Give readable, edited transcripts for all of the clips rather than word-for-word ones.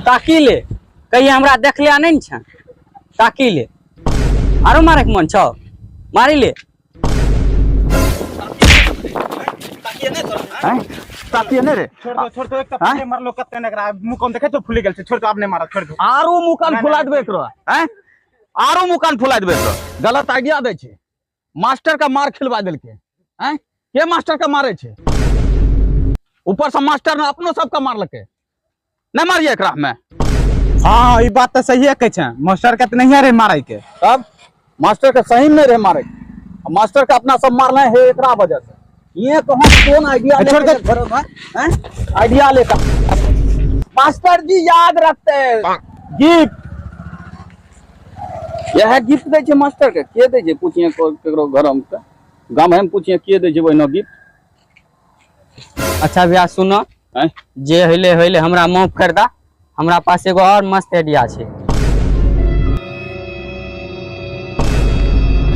ताकी ले कहीं हमरा देखले नहीं ने छे ताकी ले आरो मारे के मन छौ मारी ले हैं ताकिए नहीं रे छोड़ दो छोड़ दो एक तो पहले मारलो कत्ते ने एकरा मुंह कम देखे तो फूली गेल छै छोड़ दो आब नहीं मारा छोड़ दो आरो मुकान नहीं, फुला नहीं, देबे एकरो हैं आरो मुकान फुला देबे एकरो गलत आइडिया दै छै मास्टर का मार खिलवा देलकै हैं के मास्टर का मारे छै ऊपर से मास्टर ने अपनो सबके मारलकै नहीं मारिए एकरा हमें हाँ ई बात तो सही है कहै छै मास्टर के तो नहीं रे मारे के तब मास्टर के सही में नहीं रहे मारे के। मास्टर के अपना सब मारना है एकरा वजह से ये कहाँ कौन आइडिया छोड़ दे। लेकर घर में हैं? आइडिया लेकर मास्टर जी याद रखते हैं गिफ्ट यह गिफ्ट दै छै मास्टर के के दै छै पूछिए केकरो घर में तऽ गाम में पूछिए के दै छै ओहिना गिफ्ट अच्छा भैया सुनो हैं? जे होइले होइले हमरा माफ कर दा हमरा पास एगो और मस्त आइडिया छै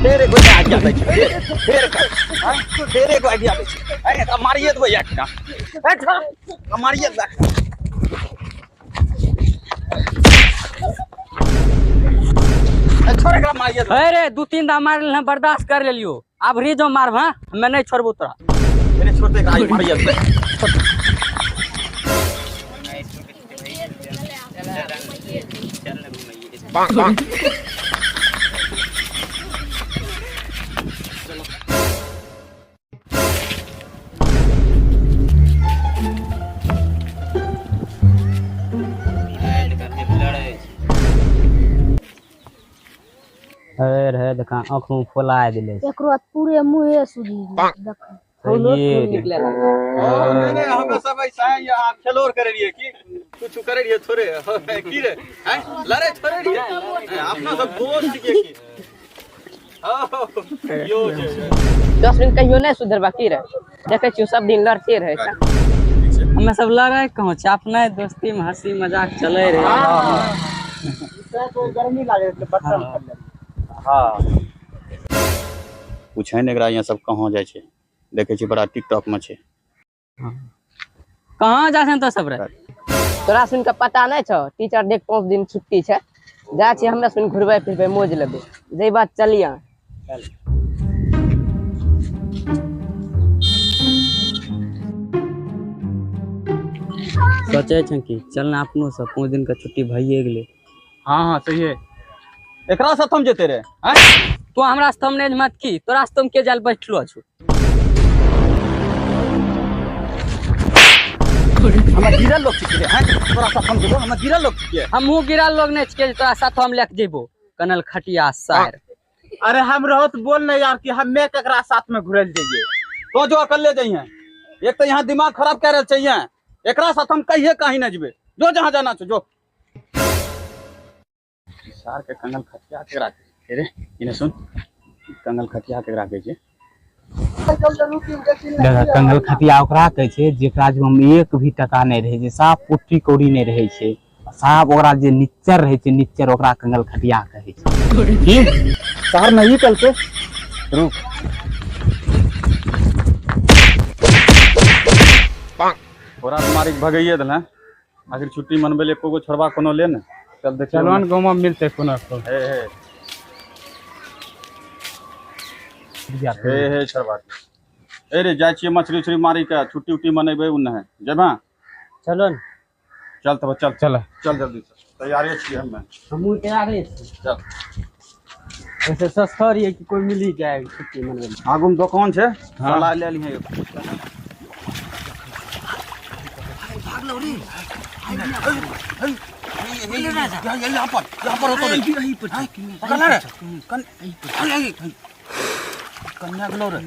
फेर एगो आइडिया दै छै फेर फेर हैं? फेर एगो आइडिया दै छै हैं, एकरा मारिए देबै एकरा एकरा मारिए देबै छोड़ एकरा मारिए देबै अरे दू तीन दा मार लेलहँ बर्दाश्त कर लेलियो आब री जो मारब हाँ हमे नहीं छोड़बो तोरा अरे छोड़ दे एकरा मारिए देबै अरे रहे देखा आँख में फुला दिले एकरो पूरे मुँहे सूझि गेल देख ये नहीं नहीं हम सब ऐसा है यहाँ खेलोर करे रहिए की कुछ करे रहिए थोड़े की रे हैं लड़े थोड़े रहिए हैं, अपना सब दोस्त के की हाँ, यो जे 10 दिन कहियो नहि सुधरबा की रे देखै छियौ सब दिन लड़ते रहै छै। हमे सब लड़े कहाँ छै अपने दोस्ती में हंसी मजाक चले रहे। गर्मी लागे छै बटन कर ले। हाँ पूछे ने एकरा यहाँ सब कहाँ जाइ छै देखै छी बड़ा टिकटॉक में छै। कहाँ जा छै तो सब रे? तोरा सुन के पता नहि छौ टीचर देख 5 दिन छुट्टी छै जाइ छियै हमरा सुन घुरबै फिरबै मौज लेबै जै बात चलिया। सोचे छै कि चलना अपनो सब 5 दिन के छुट्टी भइए गेलै। हाँ हाँ सही है एकरा साथ हम जेते रे हैं। तू हमरा से नहीं मत की तोरा से तुम के जाल बैठलो छु। हमरा गिरल लोग छियै हैं तोरा साथ हम जेबो हमरा गिरल लोग छियै। हमहूँ गिरल लोग नहीं छियै जे तोरा साथ हम लेके जेबो कनल खटिया सार। अरे हम रहो तो बोल ना यार कि हमें ककरा साथ में घुरल जाइए। तो जो अकल ले जाइए एक तो यहाँ दिमाग खराब कर रहे चाहिए एकरा साथ हम कहिए कहीं न जेबे जो जहाँ जाना छो जो सार के कंगल खटिया के राखे रे इने सुन कंगल खटिया के राखे छै। देखा कंगल खटिया ओकरा कहै छै जेकरा जे हम एक भी टका नहि रहै छै साफ पुट्ठी कौड़ी नहि रहै छै साफ ओकरा जे निच्चर रहै छै निच्चर ओकरा कंगल खटिया कहै छै। की सार नहीं कलके रुक तोरा तो मारी के भगाइए देल हैं आखिर छुट्टी मनबे ले एको गो छोड़बा कोनो ले ने चल देख। चलो ने गाँव में मिलते कोनो हे हे हे हे छोड़बा ए रे जाइ छियै मछली उछली मारी के छुट्टी उट्टी मनेबै उ नहीं जेबा। चलो ने। चल तब चल। चल। चल जल्दी से तैयारी छियै हमे। हमहूँ तैयार छी। चल। वैसे सस्ता रहिए कि कोई मिल ही जाएगा छुट्टी मनबे। आगू में दोकान छै सलाह ले लिहे। कन्या गेलो रे।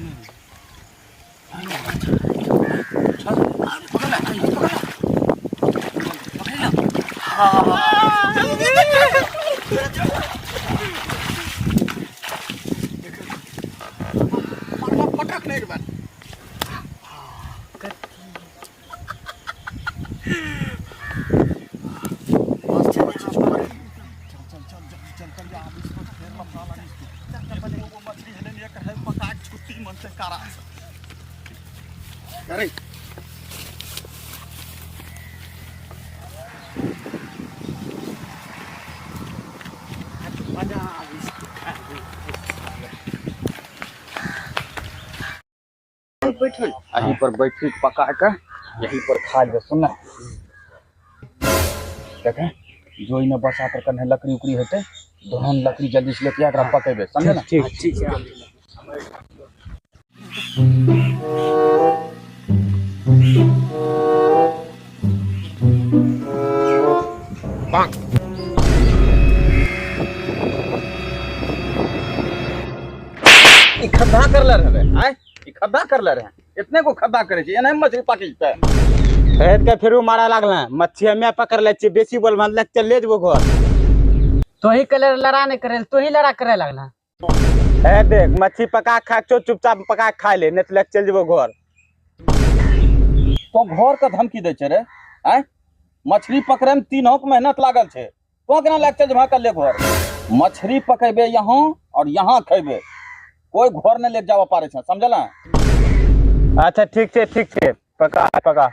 बैठो। अही पर बैठी के पका के यही पर खा लेबै। सुन ने, देखे जो इने बसा पर कने लकड़ी उकड़ी हेतै, दोनों लकड़ी जल्दी से लेके एकरा पकेबै, समझे ना? ठीक। ठीक छै। ई खद्धा करले रहबे आय, ई खद्धा करले रहे, इतने को खद्धा करे छै, एना मछली पाकि जेतै। राति के फेरो मारा लागल, मच्छी हमे पकड़ लै छियै, बेसी बोल मन लग चल ले जेबो घर। तोही कलर लड़ा नहीं करे, तोही लड़ा करे लगला। ए देख, मच्छी पका खा छो, चुपचाप पका खा ले, नहीं तो लग चल जेबो घर। तो घर के धमकी दै छै रे आय? मछली पकड़े में 3 के मेहनत लागल छै, तो केना लग चल जेबा कल घर? मछली पकेबे यहाँ और यहाँ खेबे, कोई घर नहीं ले जावा पारे छै, समझल? अच्छा ठीक छै, ठीक छै, पका पका,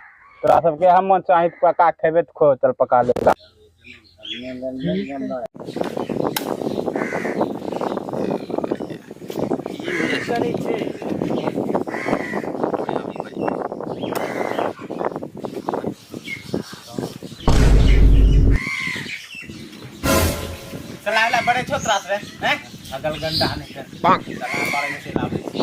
तोरा सबके हम मन चाही पका खेबे तऽ खो, चल पका ले। चलावला बड़े छो त्रास रे हैं, अगल गंदा नहीं कर चला बारे में चलावे छी,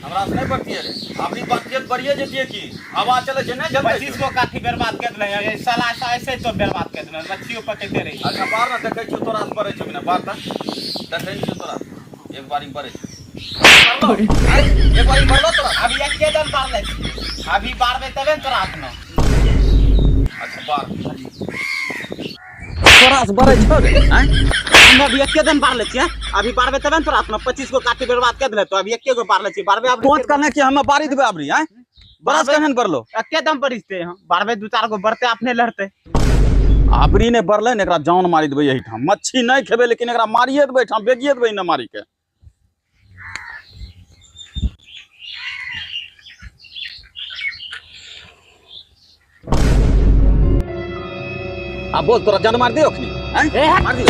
हमरा से नहीं बतिये रे, अबरी बातचीत बढ़िए जतिये की आवाज चले छै, नहीं जल्दी। 25 गो काठी बर्बाद कर देले ये साला, ऐसा ऐसे तो बर्बाद कर देले, मच्छियो पकड़ते रही। अच्छा बार ना देखै छियो तोरा से बड़े छौ कि ना, बार ना देखै छियो तोरा एक बारी बड़े छौ, एक बारी बड़लो तोरा। अभी एके दन बार ले, अभी बारबे तबे तोरा अपनो। अच्छा बार तोरा से बड़े छौ रे हैं? हम अभी एके दिन बार ले छियै, अभी बारबे तबे ने तोरा अपनो। 25 गो काठी बर्बाद कर देले तो अभी एके गो बार ले छियै, बारबे अब। तोत कहने कि हमें बारी देबे अबरी हैं, बरस कहने बरलो। एके दम बरिसते हम बारबे, 2-4 गो बरते अपने लड़ते। अबरी ने बरले ने एकरा जान मारी देबे यही ठाम, मच्छी नहीं खेबे लेकिन एकरा मारिए देबे ठाम, बेगिए देबे न मारी के। आ बोल तोरा जान मार दियो अखनी हैं, मार दियो।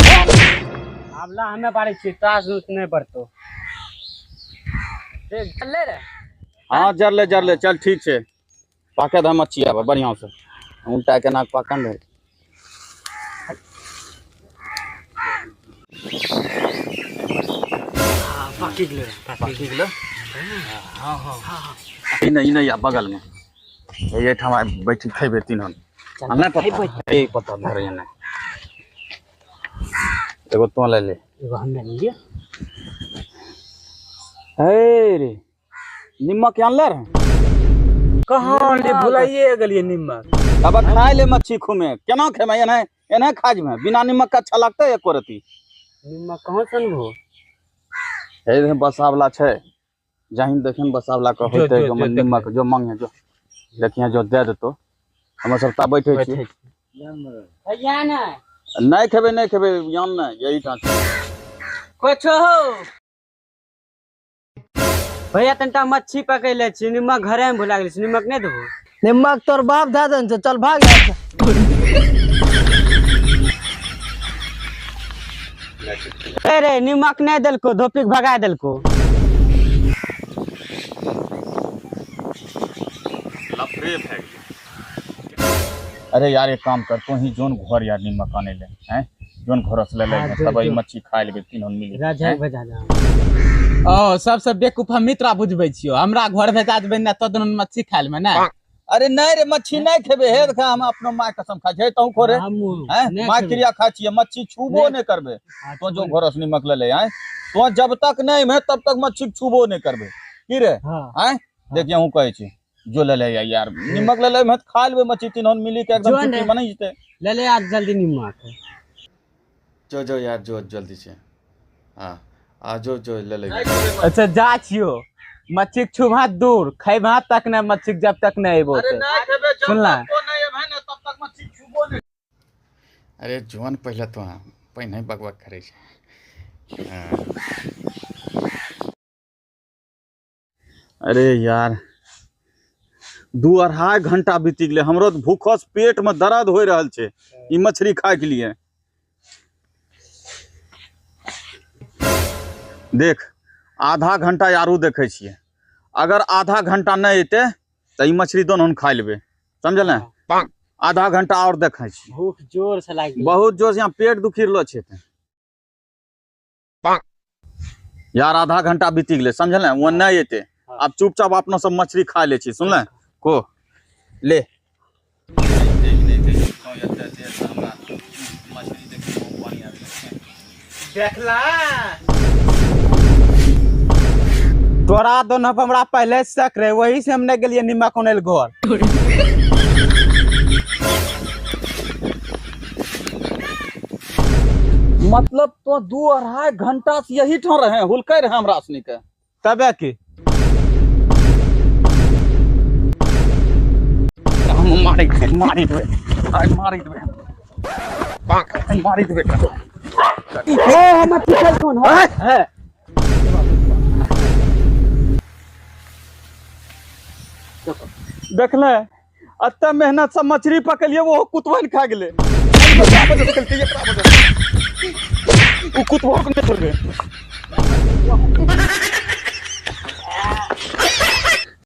आबला हमे बारे छी, तास नहीं पड़तो। चल रे। हाँ जरले जरले चल ठीक छै, पाके दे मच्छी आबे बढ़िया से, उल्टा के नाक पाकन दे। पाकी गेलो, पाकी गेलो। हां हां ई नहीं आ बगल में ये ठाम बैठी खेबे तीनों। नहीं पता ए पता धरे ने, एगो तो ले ले, एगो हम ले लियो। हे रे निमक आनले रहे? कहाँ ले भुलाइए गेलिए निमक। अब खाय ले मच्छी खुमे, केना खेमे एना एना खा जेमे बिना निमक का अच्छा लगतै एको रती? निमक कहाँ सनभो? हे रे बसा वाला छै, जाहिन देखिन बसा वाला के होतै जो, जो जो, निमक जो मांगे जो देखिए जो दे देतो, हम सब ता बैठे छी। भैया ने नहीं खेबे, नहीं खेबे यान नहीं, यही ठाम कुछ हो भैया तनटा मच्छी पकड़ ले छी, निमक घरे में भुला गेल, निमक नहीं देबो? निमक तोर बाप दे देन छौ, चल भाग यहाँ से। अरे निमक नहीं देलको, धोपी के भगा देलको। अरे यार एक काम कर, तू ही जोन घर यार निमक आने ले हैं, जोन घर से ले ले तब ई मच्छी खाय लेबे तीनों मिली। राजा भेजा जा। ओ सबसे बेवकूफ हम मित्रा बुझबै छियो, हमरा घर भेजा देबै ना तो दोनों मच्छी खाय लेबै ना। अरे नहीं रे मच्छी नहीं खेबे, हे देखा हम अपनो माय कसम खाय छै, तहु खोरे हैं, माय क्रिया खाय छियै, मच्छी छूबो नहीं करबे। तो जो घर से निमक ले ले हैं, तो जब तक नहीं में तब तक मच्छी छूबो नहीं करबे की रे हैं? देखिए हूं कहै छी जो ले ले यार निमक ले ले में खा लेबे मच्छी तीनों मिली के एकदम छुट्टी मनाई जेतै। ले ले आज जल्दी निमक। जो जो यार जो जल्दी से हां आ जो जो ले ले। अच्छा जा छियो मच्छी छुभा दूर खैबा तक न मच्छी जब तक नहीं अइबो। अरे नहीं खेबे जब तक को नहीं अइबे ने तब तक मच्छी छुबो नहीं। अरे जोन पहले तो हां पहिने बकबक करे छै। अरे यार 2-2.5 घंटा बीती गेलै, हमरो तऽ भूखस पेट में दर्द हो रहल छै ई मछली खाय के लिए। देख आधा घंटा आरू देखै छियै, अगर आधा घंटा नहि एतै तऽ ई मछली दोनों हम खाइ लेबै, समझल ने? आधा घंटा और देखै छी। भूख जोर से लागि गेल। बहुत जोर से यहाँ पेट दुखी रहलो छै ते। यार आधा घंटा बीती गेलै, समझल ने? वो नहि एतै। आब चुपचाप अपना सब मछली खा लै छी, सुनले को ले। देखला तोरा दोनों पर हमरा पहले से शक रहे, वही से हम नहीं गेलिए निमक अनैल घर। मतलब तो 2-2.5 घंटा से यही ठाम रहे, हुलकै रहे हमरा सनी के। तबे की हम मारि देबै, मारि देबै, आइ मारि देबै, आइ मारि देबै। है देखले अत्ते मेहनत से मछली पकड़लिए, वो कुतवन खा गेलै। उ कुतबो के नहीं छोड़बे।